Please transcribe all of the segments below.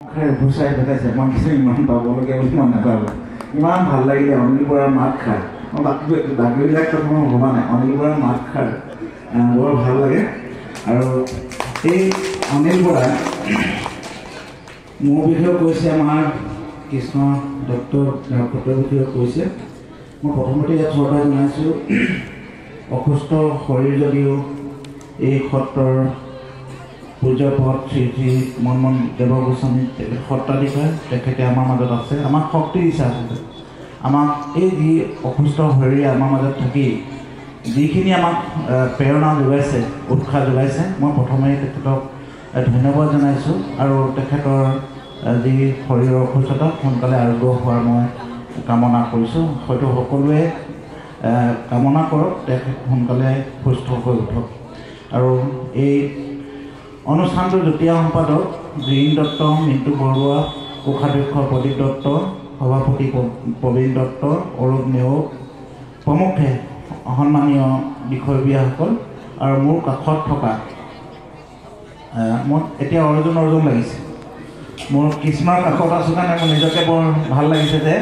উপচাই পেলাইছে। মই কিছু ইমান পাবলগীয়া বুলি মই নাভাবোঁ। ইমান ভাল লাগিলে অনিল বৰাৰ মাতষাৰ। মই বাকীবিলাক কথা মই ভবা নাই, অনিল বৰাৰ মাতষাৰ বৰ ভাল লাগে। আৰু এই অনিল বৰাই মোৰ বিষয়েও কৈছে, আমাৰ কৃষ্ণ দত্ত সত্ৰৰ বিষয়েও কৈছে। মই প্ৰথমতে ইয়াত শ্ৰদ্ধা জনাইছোঁ, অসুস্থ শৰীৰ যদিও এই সত্ৰৰ পূজ্যপদ শ্ৰী শ্ৰী মনমোহন দেৱ গোস্বামী তেখেত সত্ৰাধিকাৰ, তেখেতে আমাৰ মাজত আছে, আমাক শক্তি দিছে। আচলতে আমাক এই যি অসুস্থ শৰীৰে আমাৰ মাজত থাকি যিখিনি আমাক প্ৰেৰণা যোগাইছে, উৎসাহ যোগাইছে, মই প্ৰথমে তেখেতক ধন্যবাদ জনাইছোঁ। আৰু তেখেতৰ যি শৰীৰৰ অসুস্থতা সোনকালে আৰোগ্য হোৱাৰ মই কামনা কৰিছোঁ। হয়তো সকলোৱে কামনা কৰক তেখেত সোনকালে সুস্থ হৈ উঠক। আৰু এই অনুষ্ঠানটোৰ যুটীয়া সম্পাদক গিৰীণ দত্ত, মিণ্টু বৰুৱা, কোষাধ্যক্ষ প্ৰদীপ দত্ত, সভাপতি প্ৰবীণ দত্ত, অৰূপ নেওগ প্ৰমুখ্যে সন্মানীয় বিষয়ববীয়াসকল, আৰু মোৰ কাষত থকা মোক এতিয়া অৰ্জুন অৰ্জুন লাগিছে। মোৰ কৃষ্ণৰ কাষত আছোঁ কাৰণে মোৰ নিজকে বৰ ভাল লাগিছে যে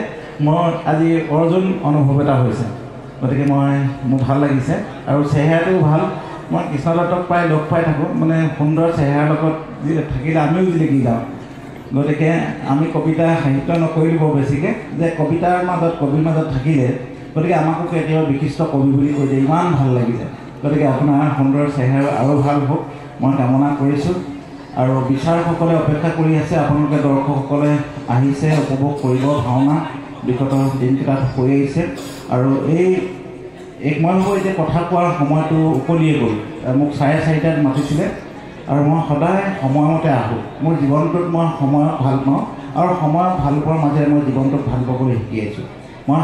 মোৰ আজি অৰ্জুন অনুভৱ এটা হৈছে। গতিকে মোৰ ভাল লাগিছে আৰু চেহেৰাটোও ভাল। মই কৃষ্ণ দত্তক প্ৰায় লগ পাই থাকোঁ, মানে সুন্দৰ চেহেৰাৰ লগত থাকিলে আমিও জিলিকি যাওঁ। গতিকে আমি কবিতা সাহিত্য নকৰিলোঁ বৰ বেছিকৈ, যে কবিতাৰ মাজত কবিৰ মাজত থাকিলে গতিকে আমাকো কেতিয়াবা বিশিষ্ট কবি বুলি কৈ দিয়ে, ইমান ভাল লাগিছে। গতিকে আপোনাৰ সুন্দৰ চেহেৰা আৰু ভাল হওক মই কামনা কৰিছোঁ। আৰু বিচাৰকসকলে অপেক্ষা কৰি আছে, আপোনালোকে দৰ্শকসকলে আহিছে উপভোগ কৰিব ভাওনা, বিগত দিনকেইটাত হৈ আহিছে। আৰু এই মই ভাবোঁ এতিয়া কথা কোৱাৰ সময়টো উকলিয়ে গ'ল। মোক 4:30টাত মাতিছিলে আৰু মই সদায় সময়মতে আহোঁ। মোৰ জীৱনটোত মই সময়ক ভাল পাওঁ আৰু সময়ক ভাল পোৱাৰ মাজেৰে মই জীৱনটোক ভাল পাবলৈ শিকি আহিছোঁ। মই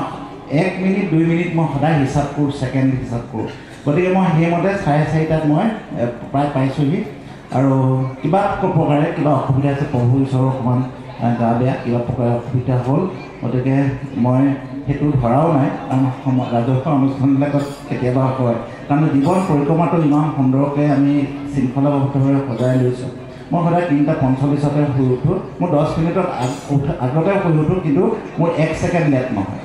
1 মিনিট 2 মিনিট মই সদায় হিচাপ কৰোঁ, ছেকেণ্ড হিচাপ কৰোঁ। গতিকে মই সেইমতে 4:30টাত মই প্ৰায় পাইছোঁহি। আৰু কিবা প্ৰকাৰে কিবা অসুবিধা আছে, প্ৰভু ঈশ্বৰৰ অকণমান গা বেয়া, কিবা প্ৰকাৰে অসুবিধা হ'ল, গতিকে মই সেইটো ধৰাও নাই। কাৰণ ৰাজহুৱা অনুষ্ঠানবিলাকত কেতিয়াবা হয়, কাৰণ জীৱন পৰিক্ৰমাটো ইমান সুন্দৰকৈ আমি শৃংখলাবদ্ধভাৱে সজাই লৈছোঁ। মই সদায় 3:45তে শুই উঠোঁ। মোৰ 10 মিনিটত আগতে শুই উঠোঁ, কিন্তু মোৰ 1 ছেকেণ্ড লেট নহয়।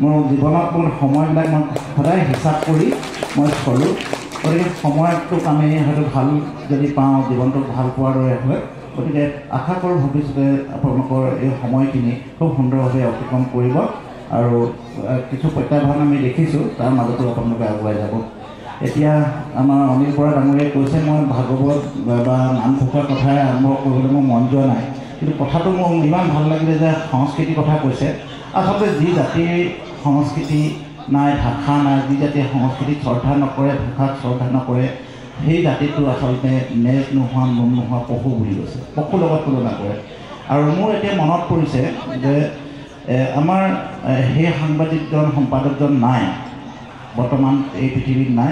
মোৰ জীৱনত মোৰ সময়বিলাক মই সদায় হিচাপ কৰি মই চলোঁ। গতিকে সময়টোক আমি হয়তো ভাল যদি পাওঁ, জীৱনটোক ভাল পোৱাৰ দৰে হয়। গতিকে আশা কৰোঁ ভৱিষ্যতে আপোনালোকৰ এই সময়খিনি খুব সুন্দৰভাৱে অতিক্ৰম কৰিব। আৰু কিছু প্ৰত্যাহ্বান আমি দেখিছোঁ, তাৰ মাজতো আপোনালোকে আগুৱাই যাব। এতিয়া আমাৰ অনিল বৰা ডাঙৰীয়াই কৈছে, মই ভাগৱত বা নামঘোষাৰ কথাই আৰম্ভ কৰিবলৈ মোৰ মন যোৱা নাই, কিন্তু কথাটো মোৰ ইমান ভাল লাগিলে যে সংস্কৃতিৰ কথা কৈছে। আচলতে যি জাতিৰ সংস্কৃতি নাই, ভাষা নাই, যি জাতিয়ে সংস্কৃতিক শ্ৰদ্ধা নকৰে, ভাষাক শ্ৰদ্ধা নকৰে, সেই জাতিটো আচলতে নেজ নোহোৱা নোম নোহোৱা পশু বুলি কৈছে, পশুৰ লগত তুলনা কৰে। আৰু মোৰ এতিয়া মনত পৰিছে যে আমাৰ সেই সাংবাদিকজন, সম্পাদকজন নাই, বৰ্তমান এই পৃথিৱীত নাই।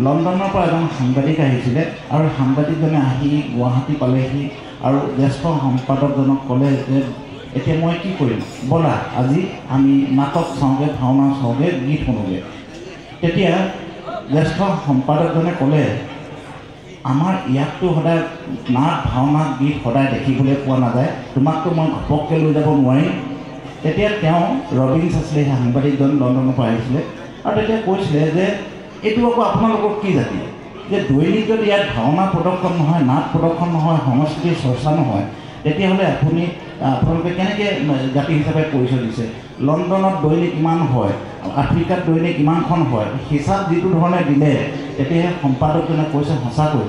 লণ্ডনৰ পৰা এজন সাংবাদিক আহিছিলে আৰু সাংবাদিকজনে আহি গুৱাহাটী পালেহি আৰু জ্যেষ্ঠ সম্পাদকজনক ক'লে যে এতিয়া মই কি কৰিম, ব'লা আজি আমি নাটক চাওঁগৈ, ভাওনা চাওঁগৈ, গীত শুনোগৈ। তেতিয়া জ্যেষ্ঠ সম্পাদকজনে ক'লে, আমাৰ ইয়াততো সদায় নাট ভাওনা গীত সদায় দেখিবলৈ পোৱা নাযায়, তোমাকতো মই ঘপককৈ লৈ যাব নোৱাৰিম। তেতিয়া তেওঁ ৰবিন্স আছিলে সেই সাংবাদিকজন, লণ্ডনৰ পৰা আহিছিলে, আৰু তেতিয়া কৈছিলে যে এইটো আকৌ আপোনালোকৰ কি জাতি যে দৈনিক যদি ইয়াত ভাওনা প্ৰদৰ্শন নহয়, নাট প্ৰদৰ্শন নহয়, সংস্কৃতিৰ চৰ্চা নহয়, তেতিয়াহ'লে আপোনালোকে কেনেকৈ জাতি হিচাপে পৰিচয় দিছে? লণ্ডনত দৈনিক ইমান হয়, আফ্ৰিকাত দৈনিক ইমানখন হয়, হিচাপ যিটো ধৰণে দিলে, তেতিয়াহে সম্পাদকজনে কৈছে সঁচাকৈ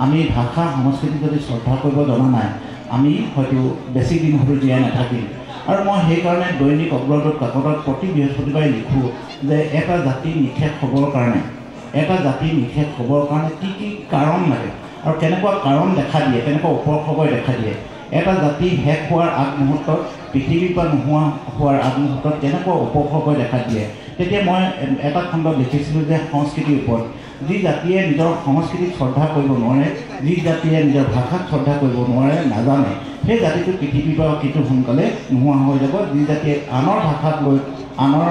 আমি ভাষা সংস্কৃতি যদি শ্ৰদ্ধা কৰিব জনা নাই, আমি হয়তো বেছি দিন হয়তো জীয়াই নাথাকিম। আৰু মই সেইকাৰণে দৈনিক অগ্ৰদূত কাকতত প্ৰতি বৃহস্পতিবাৰে লিখোঁ যে এটা জাতি নিশেষ হ'বৰ কাৰণে, এটা জাতি নিশেষ হ'বৰ কাৰণে কি কি কাৰণ লাগে আৰু কেনেকুৱা কাৰণ দেখা দিয়ে, কেনেকুৱা উপসৰ্গই দেখা দিয়ে। এটা জাতি শেষ হোৱাৰ আগমুহূৰ্তত, পৃথিৱীৰ পৰা নোহোৱা হোৱাৰ আগমুহূৰ্তত কেনেকুৱা উপসৰ্গই দেখা দিয়ে। তেতিয়া মই এটা খণ্ডত লিখিছিলোঁ যে সংস্কৃতিৰ ওপৰত, যি জাতিয়ে নিজৰ সংস্কৃতিক শ্ৰদ্ধা কৰিব নোৱাৰে, যি জাতিয়ে নিজৰ ভাষাক শ্ৰদ্ধা কৰিব নোৱাৰে, নাজানে, সেই জাতিটো পৃথিৱীৰ পৰা কিন্তু সোনকালে নোহোৱা হৈ যাব। যি জাতিয়ে আনৰ ভাষাক লৈ, আনৰ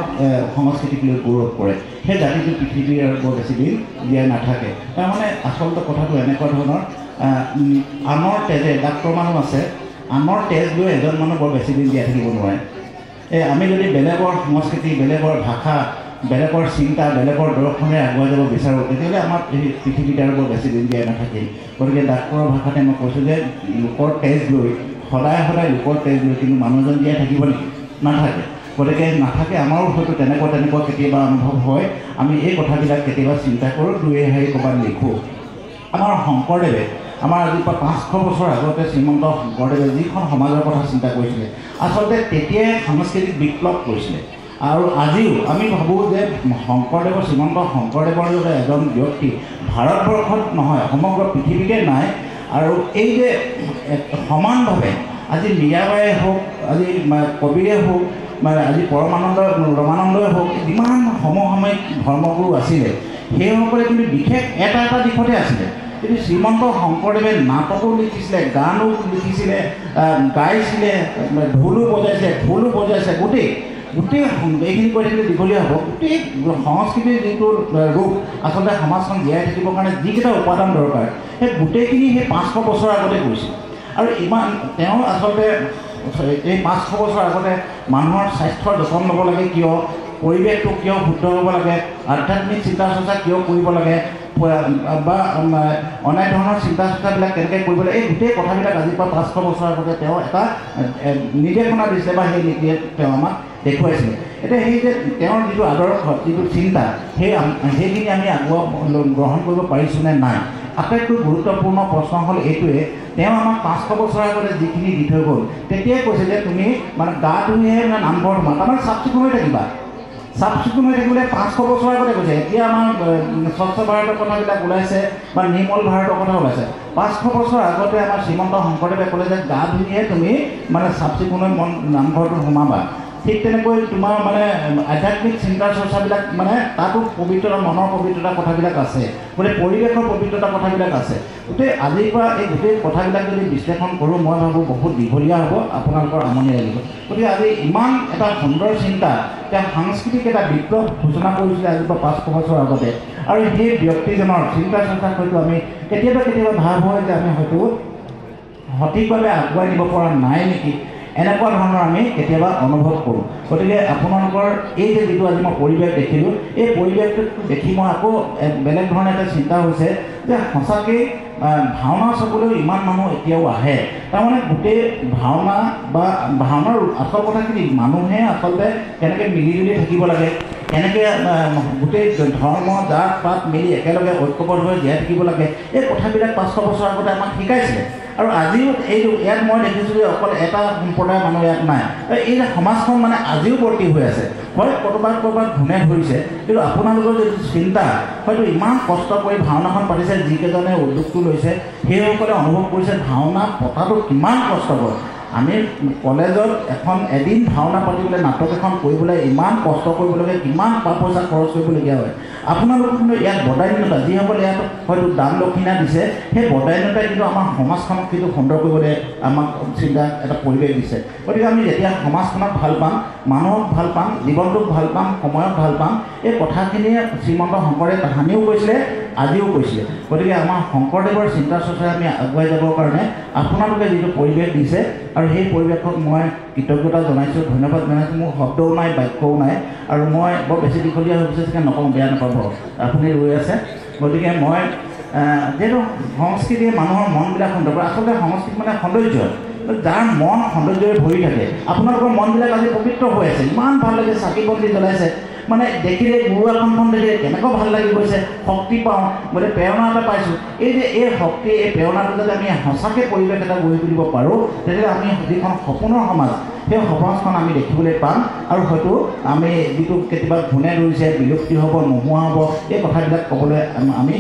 সংস্কৃতিক লৈ গৌৰৱ কৰে, সেই জাতিটো পৃথিৱীৰ আৰু বৰ বেছি দিন জীয়াই নাথাকে। তাৰমানে আচলতে কথাটো এনেকুৱা ধৰণৰ, আনৰ তেজে, ডাক্তৰ মানুহ আছে, আনৰ তেজ লৈ এজন মানুহ বৰ বেছি দিন জীয়াই থাকিব নোৱাৰে। এই আমি যদি বেলেগৰ সংস্কৃতি, বেলেগৰ ভাষা, বেলেগৰ চিন্তা, বেলেগৰ দৰ্শনেৰে আগুৱাই যাব বিচাৰোঁ, তেতিয়াহ'লে আমাৰ পৃথিৱীত আৰু বৰ বেছি দিন জীয়াই নাথাকিম। গতিকে ডাক্তৰৰ ভাষাতে মই কৈছোঁ যে লোকৰ তেজ লৈ সদায় সদায় লোকৰ তেজ লৈ কিন্তু মানুহজন জীয়াই থাকিব নেকি? নাথাকে। গতিকে নাথাকে। আমাৰো হয়তো তেনেকুৱা তেনেকুৱা কেতিয়াবা অনুভৱ হয়। আমি এই কথাবিলাক কেতিয়াবা চিন্তা কৰোঁ, দুই এশাৰী ক'ৰবাত লিখোঁ। আমাৰ শংকৰদেৱে, আমাৰ আজিৰ পৰা 500 বছৰ আগতে শ্ৰীমন্ত শংকৰদেৱে যিখন সমাজৰ কথা চিন্তা কৰিছিলে, আচলতে তেতিয়াই সাংস্কৃতিক বিপ্লৱ কৰিছিলে। আৰু আজিও আমি ভাবোঁ যে শংকৰদেৱৰ, শ্ৰীমন্ত শংকৰদেৱৰ দৰে এজন ব্যক্তি ভাৰতবৰ্ষত নহয়, সমগ্ৰ পৃথিৱীতে নাই। আৰু এই যে সমানভাৱে আজি মীৰাবায়ে হওক, আজি কবীৰে হওক, মানে আজি পৰমানন্দ ৰমানন্দই হওক, যিমান সমসাময়িক ধৰ্মগুৰু আছিলে, সেইসকলে কিন্তু বিশেষ এটা এটা দিশতে আছিলে। কিন্তু শ্ৰীমন্ত শংকৰদেৱে নাটকো লিখিছিলে, গানো লিখিছিলে, গাইছিলে, ঢোলো বজাইছিলে, খোলো বজাইছে, গোটেই গোটেই এইখিনি কৈ থাকিলে দীঘলীয়া হ'ব। গোটেই সংস্কৃতিৰ যিটো ৰূপ, আচলতে সমাজখন জীয়াই থাকিবৰ কাৰণে যিকেইটা উপাদান দৰকাৰ, সেই গোটেইখিনি সেই 500 বছৰ আগতে কৰিছিল। আৰু ইমান তেওঁ আচলতে এই 500 বছৰ আগতে মানুহৰ স্বাস্থ্যৰ যতন ল'ব লাগে কিয়, পৰিৱেশটো কিয় শুদ্ধ হ'ব লাগে, আধ্যাত্মিক চিন্তা চৰ্চা কিয় কৰিব লাগে, বা অনেক ধৰণৰ চিন্তা চৰ্চাবিলাক কেনেকৈ কৰিব লাগে, এই গোটেই কথাবিলাক আজিৰ পৰা 500 বছৰ আগতে তেওঁ এটা নিৰ্দেশনা দিছিলে বা সেই নীতিয়ে তেওঁ আমাক দেখুৱাইছিলে। এতিয়া সেই যে তেওঁৰ যিটো আদৰ্শ, যিটো চিন্তা, সেইখিনি আমি আগুৱা গ্ৰহণ কৰিব পাৰিছোঁনে নাই, আটাইতকৈ গুৰুত্বপূৰ্ণ প্ৰশ্ন হ'ল এইটোৱে। তেওঁ আমাক 500 বছৰ আগতে যিখিনি দি থৈ গ'ল, তেতিয়াই কৈছে যে তুমি মানে গা ধুইহে মানে নামঘৰ সোমা, তাৰমানে চাফ চিকুণ হৈ থাকিবা। চাফ চিকুণ হৈ থাকিবলৈ 500 বছৰ আগতে কৈছে। এতিয়া আমাৰ স্বচ্ছ ভাৰতৰ কথাবিলাক ওলাইছে বা নিৰ্মল ভাৰতৰ কথা ওলাইছে। 500 বছৰ আগতে আমাৰ শ্ৰীমন্ত শংকৰদেৱে ক'লে যে গা ধুইহে তুমি মানে চাফ চিকুণ হৈ মন নামঘৰটোত সোমাবা। ঠিক তেনেকৈ তোমাৰ মানে আধ্যাত্মিক চিন্তা চৰ্চাবিলাক মানে তাতো পবিত্ৰতা, মনৰ পবিত্ৰতা কথাবিলাক আছে, গোটেই পৰিৱেশৰ পবিত্ৰতা কথাবিলাক আছে। গোটেই আজিৰ পৰা এই গোটেই কথাবিলাক যদি বিশ্লেষণ কৰোঁ, মই ভাবোঁ বহুত দীঘলীয়া হ'ব, আপোনালোকৰ আমনি লাগিব। গতিকে আজি ইমান এটা সুন্দৰ চিন্তা, তেওঁ সাংস্কৃতিক এটা বিপ্লৱ সূচনা কৰিছিলে আজিৰ পৰা 500 বছৰ আগতে। আৰু সেই ব্যক্তিজনৰ চিন্তা চৰ্চাক হয়তো আমি কেতিয়াবা কেতিয়াবা ভাৱ হয় যে আমি হয়তো সঠিকভাৱে আগুৱাই নিব পৰা নাই নেকি, এনেকুৱা ধৰণৰ আমি কেতিয়াবা অনুভৱ কৰোঁ। গতিকে আপোনালোকৰ এই যে যিটো আজি মই পৰিৱেশ দেখিলোঁ, এই পৰিৱেশটো দেখি মই আকৌ বেলেগ ধৰণে এটা চিন্তা হৈছে যে সঁচাকৈ ভাওনা চাবলৈও ইমান মানুহ এতিয়াও আহে। তাৰমানে গোটেই ভাওনা বা ভাওনাৰ আচল কথাখিনি মানুহে আচলতে কেনেকৈ মিলিজুলি থাকিব লাগে, কেনেকৈ গোটেই ধৰ্ম জাত পাত মিলি একেলগে ঐক্যবদ্ধ হৈ জীয়াই থাকিব লাগে, এই কথাবিলাক 500 বছৰ আগতে আমাক শিকাইছিলে। আৰু আজিও এই ইয়াত মই দেখিছোঁ যে অকল এটা সম্প্ৰদায়ৰ মানুহ ইয়াত নাই, এই যে সমাজখন মানে আজিও বৰ্তি হৈ আছে। হয় ক'ৰবাত ক'ৰবাত ঘূণে ধৰিছে, কিন্তু আপোনালোকৰ যিটো চিন্তা, হয়তো ইমান কষ্ট কৰি ভাওনাখন পাতিছে, যিকেইজনে উদ্যোগটো লৈছে সেইসকলে অনুভৱ কৰিছে ভাওনা পতাটো কিমান কষ্টকৰ। আমি কলেজত এখন এদিন ভাওনা পাতিবলৈ, নাটক এখন কৰিবলৈ ইমান কষ্ট কৰিব লাগে, কিমান পইচা খৰচ কৰিবলগীয়া হয়। আপোনালোক কিন্তু ইয়াত বদান্যতা, যিসকলে ইয়াত হয়তো দান দক্ষিণা দিছে, সেই বদান্যতাই কিন্তু আমাৰ সমাজখনক কিন্তু সুন্দৰ কৰিবলৈ আমাক চিন্তা এটা পৰিৱেশ দিছে। গতিকে আমি যেতিয়া সমাজখনক ভাল পাম, মানুহক ভাল পাম, জীৱনটোক ভাল পাম, সময়ক ভাল পাম, এই কথাখিনিয়ে শ্ৰীমন্ত শংকৰদেৱে তাহানিও কৈছিলে, আজিও কৈছিলে। গতিকে আমাৰ শংকৰদেৱৰ চিন্তা চৰ্চাৰে আমি আগুৱাই যাবৰ কাৰণে আপোনালোকে যিটো পৰিৱেশ দিছে, আৰু সেই পৰিৱেশক মই কৃতজ্ঞতা জনাইছোঁ, ধন্যবাদ জনাইছোঁ। মোৰ শব্দও নাই, বাক্যও নাই, আৰু মই বৰ বেছি দীঘলীয়া হৈ গৈছে চাগে, নকওঁ, বেয়া নাপাব, আপুনি ৰৈ আছে। গতিকে মই যিহেতু সংস্কৃতিয়ে মানুহৰ মনবিলাক সুন্দৰ কৰে, আচলতে সংস্কৃতি মানে সৌন্দৰ্য, যাৰ মন সৌন্দৰ্যৰে ভৰি থাকে। আপোনালোকৰ মনবিলাক আজি পবিত্ৰ হৈ আছে, ইমান ভাল লাগে, চাকি বন্তি জ্বলাইছে, মানে দেখিলে গুৰু আসনখন দেখিলে কেনেকুৱা ভাল লাগি গৈছে, শক্তি পাওঁ, গতিকে প্ৰেৰণা এটা পাইছোঁ। এই যে এই শক্তি, এই প্ৰেৰণাটো যাতে আমি সঁচাকৈ পৰিৱেশ এটা গঢ়ি তুলিব পাৰোঁ, তেতিয়াহ'লে আমি যিখন সপোনৰ সমাজ, সেই সমাজখন আমি দেখিবলৈ পাম। আৰু হয়তো আমি যিটো কেতিয়াবা ঘূণে ধৰিছে, বিলুপ্তি হ'ব, নোহোৱা হ'ব, এই কথাবিলাক ক'বলৈ আমি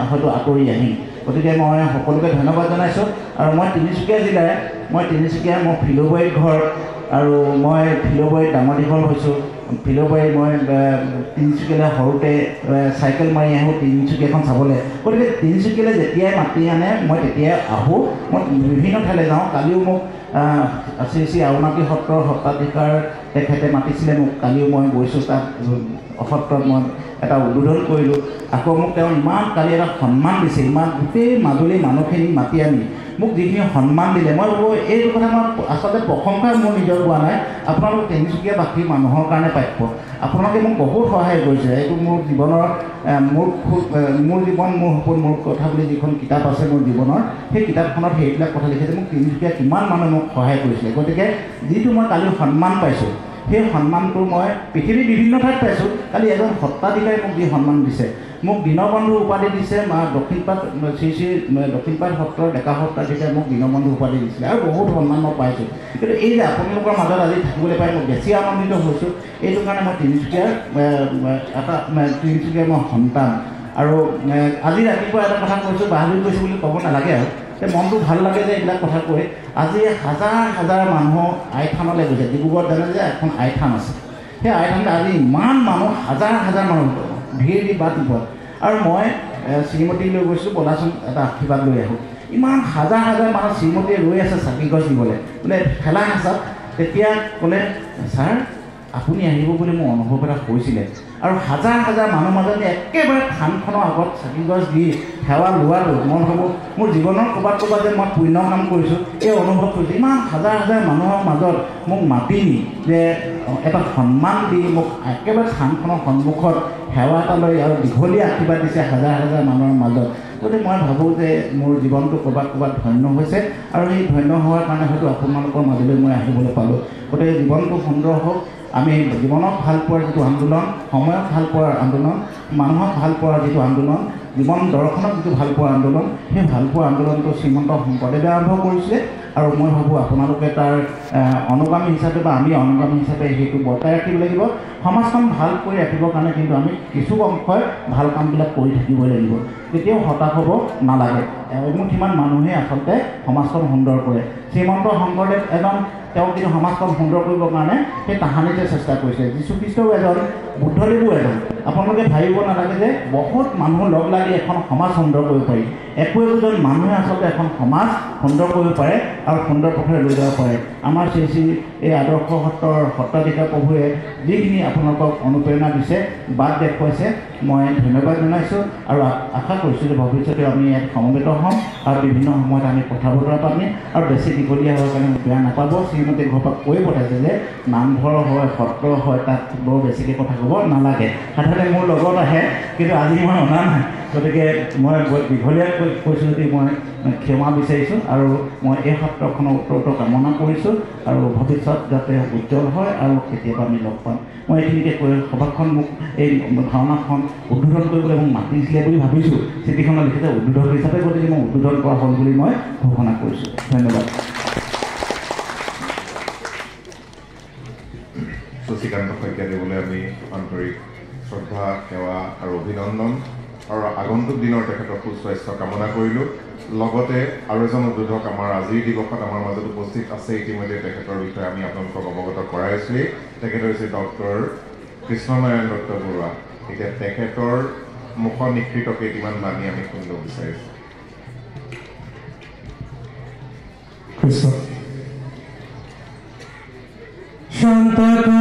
হয়তো আঁতৰি আহিম। গতিকে মই সকলোকে ধন্যবাদ জনাইছোঁ। আৰু মই তিনিচুকীয়া জিলাৰে, মই তিনিচুকীয়া, মোৰ ফিল'বাৰীত ঘৰ, আৰু মই ফিল'বাৰীত ডাঙৰ দীঘল হৈছোঁ। ফিল'বাৰী মই তিনিচুকীয়ালৈ সৰুতে চাইকেল মাৰি আহোঁ তিনিচুকীয়াখন চাবলৈ। গতিকে তিনিচুকীয়ালৈ যেতিয়াই মাতি আনে মই তেতিয়াই আহোঁ, মই বিভিন্ন ঠাইলৈ যাওঁ। কালিও মোক শ্ৰী শ্ৰী আউনাকী সত্ৰৰ সত্ৰাধিকাৰ তেখেতে মাতিছিলে মোক, কালিও মই গৈছোঁ তাত সত্ৰত মই এটা উদ্বোধন কৰিলোঁ। আকৌ মোক তেওঁ ইমান কালি এটা সন্মান দিছে, ইমান গোটেই মাজুলীৰ মানুহখিনিক মাতি আনি মোক যিখিনি সন্মান দিলে, মই ভাবোঁ এইটো কথা মই আচলতে প্ৰশংসা মোৰ নিজৰ পোৱা নাই, আপোনালোক তিনিচুকীয়াবাসী মানুহৰ কাৰণে প্ৰাপ্য। আপোনালোকে মোক বহুত সহায় কৰিছে। এইটো মোৰ জীৱনৰ মোৰ জীৱন মোৰ সপোন মোৰ কথা বুলি যিখন কিতাপ আছে মোৰ জীৱনৰ, সেই কিতাপখনত সেইবিলাক কথা লিখিছে। মোক তিনিচুকীয়া কিমান মানুহে মোক সহায় কৰিছিলে। গতিকে যিটো মই কালি সন্মান পাইছোঁ, সেই সন্মানটো মই পৃথিৱীৰ বিভিন্ন ঠাইত পাইছোঁ। কালি এজন সত্ৰাধিকাৰীয়ে মোক যি সন্মান দিছে, মোক দীনবন্ধু উপাধি দিছে, মা দক্ষিণপাট শ্ৰী শ্ৰী দক্ষিণপাট সত্ৰৰ ডেকা সত্ৰাধিকাৰীয়ে মোক দীনবন্ধু উপাধি দিছিলে আৰু বহুত সন্মান মই পাইছোঁ। কিন্তু এই যে আপোনালোকৰ মাজত আজি থাকিবলৈ পাই মই বেছি আনন্দিত হৈছোঁ। এইটো কাৰণে মই তিনিচুকীয়াৰ এটা তিনিচুকীয়াৰ মই সন্তান। আৰু আজি ৰাতিপুৱা এটা কথা কৈছোঁ, বাহাদুৰি কৈছোঁ বুলি ক'ব নালাগে আৰু, যে মনটো ভাল লাগে যে এইবিলাক কথা কৈ। আজি হাজাৰ হাজাৰ মানুহ আইথানলৈ গৈছে। ডিব্ৰুগড়ত জানে যে এখন আইথান আছে, সেই আইথানতে আজি ইমান মানুহ, হাজাৰ হাজাৰ মানুহ ভিৰ দি বাট নোপোৱা। আৰু মই শ্ৰীমতী লৈ গৈছোঁ, ব'লাচোন এটা আশীৰ্বাদ লৈ আহোঁ। ইমান হাজাৰ হাজাৰ মানুহ শ্ৰীমতীয়ে ৰৈ আছে চাকি গছ দিবলৈ, বোলে ঠেলা হেঁচাত। তেতিয়া ক'লে, ছাৰ আপুনি আহিব বুলি মোৰ অনুভৱ এটা হৈছিলে। আৰু হাজাৰ হাজাৰ মানুহ মাজত একেবাৰে থানখনৰ আগত চাকি গছ দি সেৱা লোৱাটো মই ভাবোঁ মোৰ জীৱনৰ ক'ৰবাত ক'ৰবাত যে মই পুণ্য কাম কৰিছোঁ, এই অনুভৱ কৰিছোঁ। ইমান হাজাৰ হাজাৰ মানুহৰ মাজত মোক মাতি নি যে এটা সন্মান দি মোক একেবাৰে থানখনৰ সন্মুখত সেৱা এটা লৈ আৰু দীঘলীয়া আশীৰ্বাদ দিছে হাজাৰ হাজাৰ মানুহৰ মাজত। গতিকে মই ভাবোঁ যে মোৰ জীৱনটো ক'ৰবাত ক'ৰবাত ধন্য হৈছে আৰু সেই ধন্য হোৱাৰ কাৰণে হয়তো আপোনালোকৰ মাজলৈ মই আহিবলৈ পালোঁ। গতিকে জীৱনটো সুন্দৰ হওক। আমি জীৱনক ভাল পোৱাৰ যিটো আন্দোলন, সময়ক ভাল পোৱাৰ আন্দোলন, মানুহক ভাল পোৱাৰ যিটো আন্দোলন, জীৱন দৰ্শনক যিটো ভাল পোৱাৰ আন্দোলন, সেই ভাল পোৱাৰ আন্দোলনটো শ্ৰীমন্ত শংকৰদেৱে আৰম্ভ কৰিছিলে। আৰু মই ভাবোঁ আপোনালোকে তাৰ অনুগামী হিচাপে বা আমি অনুগামী হিচাপে সেইটো বৰ্তাই ৰাখিব লাগিব। সমাজখন ভাল কৰি ৰাখিবৰ কাৰণে কিন্তু আমি কিছু অংশই ভাল কামবিলাক কৰি থাকিবই লাগিব, কেতিয়াও হতাশ হ'ব নালাগে। এমুঠিমান মানুহে আচলতে সমাজখন সুন্দৰ কৰে। শ্ৰীমন্ত শংকৰদেৱ এজন, তেওঁ কিন্তু সমাজখন সুন্দৰ কৰিবৰ কাৰণে সেই তাহানিতে চেষ্টা কৰিছে। যীশুখ্ৰীষ্টও এজন, বুদ্ধদেৱো এজন। আপোনালোকে ভাবিব নালাগে যে বহুত মানুহ লগ লাগি এখন সমাজ সুন্দৰ কৰিব পাৰি। একো একোজন মানুহে আচলতে এখন সমাজ সুন্দৰ কৰিব পাৰে আৰু সুন্দৰ পথেৰে লৈ যাব পাৰে। আমাৰ শ্ৰী শ্ৰী এই আদৰ্শ সত্ৰৰ সত্ৰাধিকাৰ প্ৰভুৱে যিখিনি আপোনালোকক অনুপ্ৰেৰণা দিছে, বাট দেখুৱাইছে, মই ধন্যবাদ জনাইছোঁ। আৰু আশা কৰিছোঁ যে ভৱিষ্যতে আমি ইয়াত সমবেত হ'ম আৰু বিভিন্ন সময়ত আমি কথা বতৰা পাতিম। আৰু বেছি দীঘলীয়া হোৱাৰ কাৰণে বেয়া নাপাব। শ্ৰীমতী ঘৰৰ পৰা কৈ পঠাইছে যে নামঘৰ হয়, সত্ৰ হয়, তাত বৰ বেছিকৈ কথা ক'ব নালাগে। সাধাৰণতে মোৰ লগত আহে, কিন্তু আজি মই অনা নাই। গতিকে মই দীঘলীয়া কৈছোঁ যদি মই ক্ষমা বিচাৰিছোঁ। আৰু মই এই সত্ৰখনৰ উত্তৰোত্তৰ কামনা কৰিছোঁ আৰু ভৱিষ্যত যাতে উজ্জ্বল হয় আৰু কেতিয়াবা আমি লগ পাম। মই এইখিনিকে কৈ সভাখন মোক এই ভাওনাখন উদ্বোধন কৰিবলৈ মোক মাতিছিলে বুলি ভাবিছোঁ। চিঠিখনত লিখিছে উদ্বোধক হিচাপে, গতিকে মই উদ্বোধন কৰা হ'ল বুলি মই ঘোষণা কৰিছোঁ। ধন্যবাদ। শশীকান্ত শইকীয়াদেৱলৈ আমি আন্তৰিক শ্ৰদ্ধা, সেৱা আৰু অভিনন্দন আৰু আগন্তুক দিনৰ তেখেতৰ সুস্বাস্থ্য কামনা কৰিলোঁ। লগতে আৰু এজন উদ্বোধক আমাৰ আজিৰ দিৱসত আমাৰ মাজত উপস্থিত আছে। ইতিমধ্যে তেখেতৰ বিষয়ে আমি আপোনালোকক অৱগত কৰাইছোঁৱেই। তেখেত হৈছে ডক্টৰ কৃষ্ণনাৰায়ণ দত্ত বৰুৱা। এতিয়া তেখেতৰ মুখ নিঃসৃত কেইটিমান বাণী আমি শুনিব বিচাৰিছোঁ। কৃষ্ণ। শান্তাকাৰং